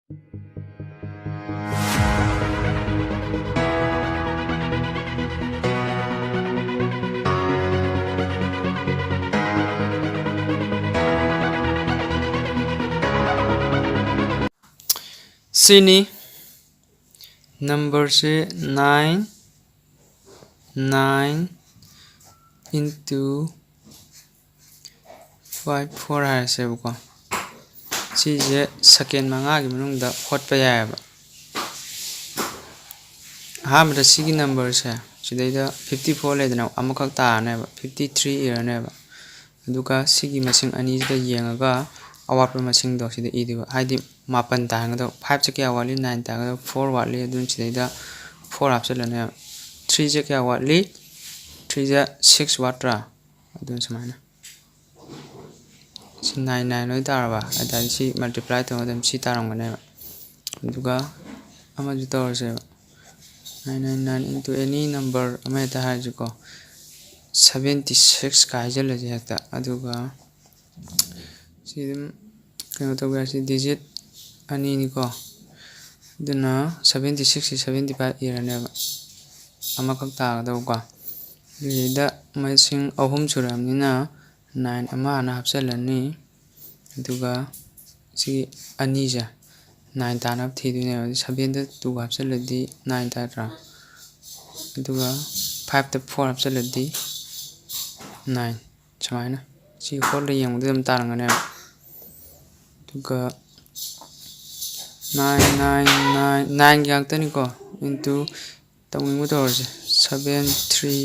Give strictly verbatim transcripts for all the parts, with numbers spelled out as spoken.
ꯁꯤꯅꯤ ꯅꯝꯕꯔꯁꯦ nine nine into five four ꯍꯥꯏꯔꯁꯦꯕꯀꯣ꯫ ꯁꯤꯁꯦ ꯁꯦꯀꯦꯟ ꯃꯉꯥꯒꯤ ꯃꯅꯨꯡꯗ ꯍꯣꯠꯄ ꯌꯥꯏꯑꯕ꯫ ꯑꯍꯥꯟꯕꯗ ꯁꯤꯒꯤ ꯅꯝꯕꯔꯁꯦ ꯁꯤꯗꯩꯗ ꯐꯤꯐꯇꯤ ꯐꯣꯔ ꯂꯩꯗꯅ, ꯑꯃꯈꯛ ꯇꯥꯔꯅꯦꯕ, ꯐꯤꯐꯇꯤ ꯊ꯭ꯔꯤ ꯏꯔꯅꯦꯕ꯫ ꯑꯗꯨꯒ ꯁꯤꯒꯤ ꯃꯁꯤꯡ ꯑꯅꯤꯁꯤꯗ ꯌꯦꯡꯉꯒ ꯑꯋꯥꯠꯄ ꯃꯁꯤꯡꯗꯣ ꯁꯤꯗ ꯏꯗꯣꯏꯕ꯫ ꯍꯥꯏꯗꯤ ꯃꯥꯄꯟ ꯇꯥꯔꯒꯗꯧ, ꯐꯥꯏꯚꯁꯦ ꯀꯌꯥ ꯋꯥꯠꯂꯤ? ꯅꯥꯏꯟ ꯇꯥꯔꯒꯗꯧ, ꯐꯣꯔ ꯋꯥꯠꯂꯤ꯫ ꯑꯗꯨꯅ ꯁꯤꯗꯩꯗ ꯐꯣꯔ ꯍꯥꯞꯆꯤꯜꯂꯅꯦꯕ꯫ ꯊ꯭ꯔꯤꯁꯦ ꯀꯌꯥ ꯋꯥꯠꯂꯤ? ꯊ꯭ꯔꯤꯁꯦ ꯁꯤꯛꯁ ꯋꯥꯠꯇ꯭ꯔꯥ? ꯑꯗꯨꯅ ꯁꯨꯃꯥꯏꯅ ꯁꯤ ꯅꯥꯏꯟ ꯅꯥꯏꯟ ꯂꯣꯏ ꯇꯥꯔꯕ? ꯑꯗꯨꯗꯤ ꯁꯤ ꯃꯜꯇꯤꯄ꯭ꯂꯥꯏ ꯇꯧꯔꯒ ꯑꯗꯨꯝ ꯁꯤ ꯇꯥꯔꯝꯒꯅꯦꯕ꯫ ꯑꯗꯨꯒ ꯑꯃꯁꯨ ꯇꯧꯔꯁꯦꯕ, ꯅꯥꯏꯟ ꯅꯥꯏꯟ ꯅꯥꯏꯟ ꯏꯟꯇꯨ ꯑꯦꯅꯤ ꯅꯝꯕꯔ ꯑꯃ ꯍꯦꯛꯇ ꯍꯥꯏꯔꯁꯤꯀꯣ꯫ ꯁꯚꯦꯟꯇꯤ ꯁꯤꯛꯁꯀ ꯍꯥꯏꯖꯤꯜꯂꯁꯤ ꯍꯦꯛꯇ꯫ ꯑꯗꯨꯒ ꯁꯤ ꯑꯗꯨꯝ ꯀꯩꯅꯣ ꯇꯧꯕ ꯌꯥꯏ꯫ ꯁꯤ ꯗꯤꯖꯤꯠ ꯑꯅꯤꯅꯤꯀꯣ꯫ ꯑꯗꯨꯅ ꯁꯚꯦꯟꯇꯤ ꯁꯤꯛꯁꯁꯤ ꯁꯚꯦꯟꯇꯤ ꯐꯥꯏꯚ ꯏꯔꯅꯦꯕ, ꯑꯃꯈꯛ ꯇꯥꯒꯗꯧꯕꯀꯣ꯫ ꯑꯗꯨꯗꯩꯗ ꯃꯁꯤꯡ ꯑꯍꯨꯝ ꯁꯨꯔꯕꯅꯤꯅ ꯅꯥꯏꯟ ꯑꯃ ꯍꯥꯟꯅ ꯍꯥꯞꯆꯤꯜꯂꯅꯤ꯫ ꯑꯗꯨꯒ ꯁꯤ ꯑꯅꯤꯁꯦ ꯅꯥꯏꯟ ꯇꯥꯅꯕ ꯊꯤꯗꯣꯏꯅꯦꯕ꯫ ꯑꯗꯨ ꯁꯚꯦꯟꯗ ꯇꯨ ꯍꯥꯞꯆꯤꯜꯂꯗꯤ ꯅꯥꯏꯟ ꯇꯥꯗ꯭ꯔꯥ? ꯑꯗꯨꯒ ꯐꯥꯏꯚꯇ ꯐꯣꯔ ꯍꯥꯞꯆꯤꯜꯂꯗꯤ ꯅꯥꯏꯟ꯫ ꯁꯨꯃꯥꯏꯅ ꯁꯤ ꯍꯣꯠꯂ ꯌꯦꯡꯕꯗ ꯑꯗꯨꯝ ꯇꯥꯔꯝꯒꯅꯦꯕ꯫ ꯑꯗꯨꯒ ꯅꯥꯏꯟ ꯅꯥꯏꯟ ꯅꯥꯏꯟ, ꯅꯥꯏꯟꯒꯤ ꯉꯥꯛꯇꯅꯤꯀꯣ, ꯏꯟꯇꯨ ꯇꯧꯅꯤꯡꯕ ꯇꯧꯔꯁꯦ, ꯁꯚꯦꯟ ꯊ꯭ꯔꯤ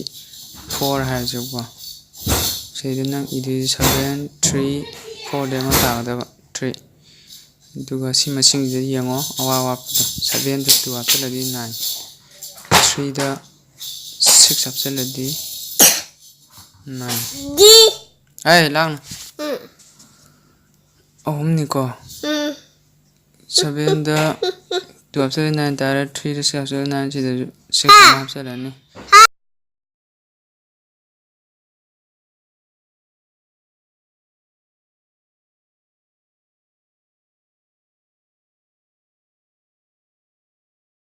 ꯐꯣꯔ ꯍꯥꯏꯔꯁꯦꯕꯀꯣ꯫ ꯁꯤꯗ ꯅꯪ ꯏꯗꯣꯏꯁꯦ ꯁꯚꯦꯟ ꯊ꯭ꯔꯤ ꯐꯣꯔꯗ ꯑꯃ ꯇꯥꯒꯗꯕ, ꯊ꯭ꯔꯤ꯫ ꯑꯗꯨꯒ ꯁꯤ ꯃꯁꯤꯡꯁꯤꯗ ꯌꯦꯡꯉꯣ, ꯑꯋꯥ ꯑꯋꯥꯠꯄꯗꯣ꯫ ꯁꯚꯦꯟꯗ ꯇꯨ ꯍꯥꯞꯆꯤꯜꯂꯗꯤ ꯅꯥꯏꯟ, ꯊ꯭ꯔꯤꯗ ꯁꯤꯛꯁ ꯍꯥꯞꯆꯤꯜꯂꯗꯤ ꯅꯥꯏꯟ꯫ ꯑꯩ ꯂꯥꯡꯅꯨ꯫ ꯑꯍꯨꯝꯅꯤꯀꯣ꯫ ꯁꯚꯦꯟꯗ ꯇꯨ ꯍꯥꯞꯆꯤꯜꯂꯗꯤ ꯅꯥꯏꯟ ꯇꯥꯔꯦ, ꯊ꯭ꯔꯤꯗ ꯁꯤꯛꯁ ꯍꯥꯞꯆꯤꯜꯂꯗꯤ ꯅꯥꯏꯟ, ꯁꯤꯗꯁꯨ ꯁꯤꯛꯁ ꯑꯃ ꯍꯥꯞꯆꯤꯜꯂꯅꯤ꯫